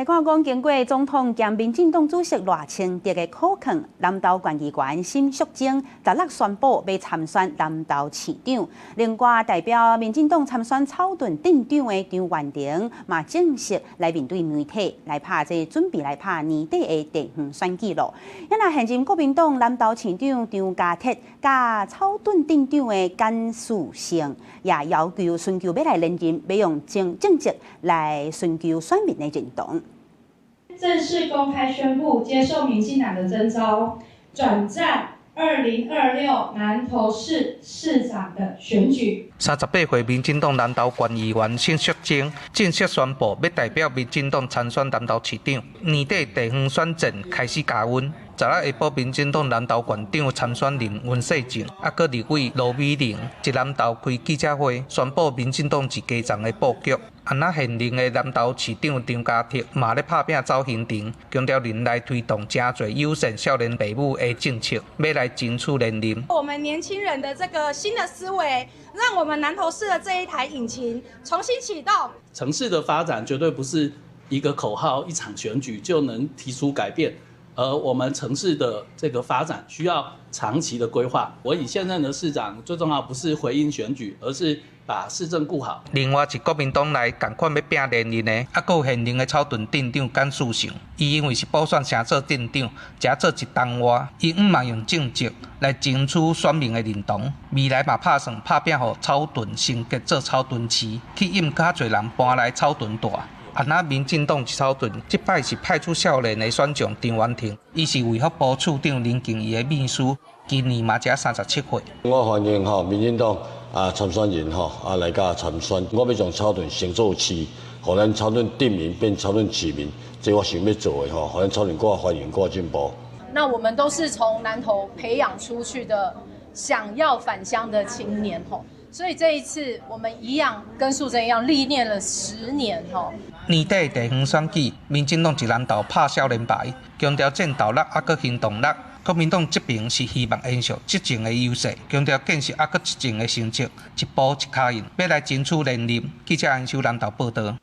來看講，經過總統兼民進黨主席賴清德的苦勸，南投縣議員沈淑貞十六宣布欲參選南投市長。另外，代表民進黨參選草屯鎮長的張元婷嘛正式來面對媒體來拍這準備來拍年底的地方選舉囉。啊，現任國民黨南投市長張家鐵佮草屯鎮長的簡嗣勝也要求尋求欲來連任，欲用政政績來尋求選民的認同。正式公開宣布接受民進黨的徵召，轉戰2026南投市市長的選舉。38歲民進黨南投縣議員沈淑貞正式宣布，欲代表民進黨參選南投市長。年底地方選戰開始加溫。十六下晡，民進黨南投縣長參選人溫世正，猶閣立委羅美玲，佇南投開記者會，宣布民進黨一家人的布局。啊，若現任的南投市長張家鐵嘛咧拍拚走行程，強調任內推動誠濟友善少年爸母的政策，欲來爭取連任。我們年輕人的這個新的思維，讓我們南投市的這一台引擎重新啟動。城市的發展絕對不是一個口號、一場選舉就能提出改變。而我們城市的這個發展需要長期的規劃。我以現任的市長，最重要不是回應選舉，而是把市政顧好。另外，是國民黨內仝款欲拚連任的，猶閣有現任的草屯鎮長簡嗣勝，伊因為是補選升做鎮長，才做一冬外，伊向望用政績來爭取選民的認同。未來嘛拍算拍拚予草屯升格做草屯市，吸引較濟人搬來草屯蹛。啊，若民進黨草屯，這擺是派出少年的選將張元婷，伊是衛福部次長林靜儀的秘書，今年嘛才37歲。我歡迎吼民進黨啊參選人吼啊來佮參選，我欲將草屯升做市，予咱草屯鎮民變草屯市民，這我想欲做的吼，予咱草屯閣較繁榮閣較進步。那我們都是從南投培養出去的，想要返鄉的青年吼。所以這一次我們一樣跟素貞一樣歷練了10年吼。年底地方選舉，民進黨佇南投拍少年牌，強調戰鬥力猶閣行動力。國民黨這邊是希望延續執政的優勢，強調建設猶閣執政的成績，一步一跤印，欲來爭取連任。記者安秀南投報道。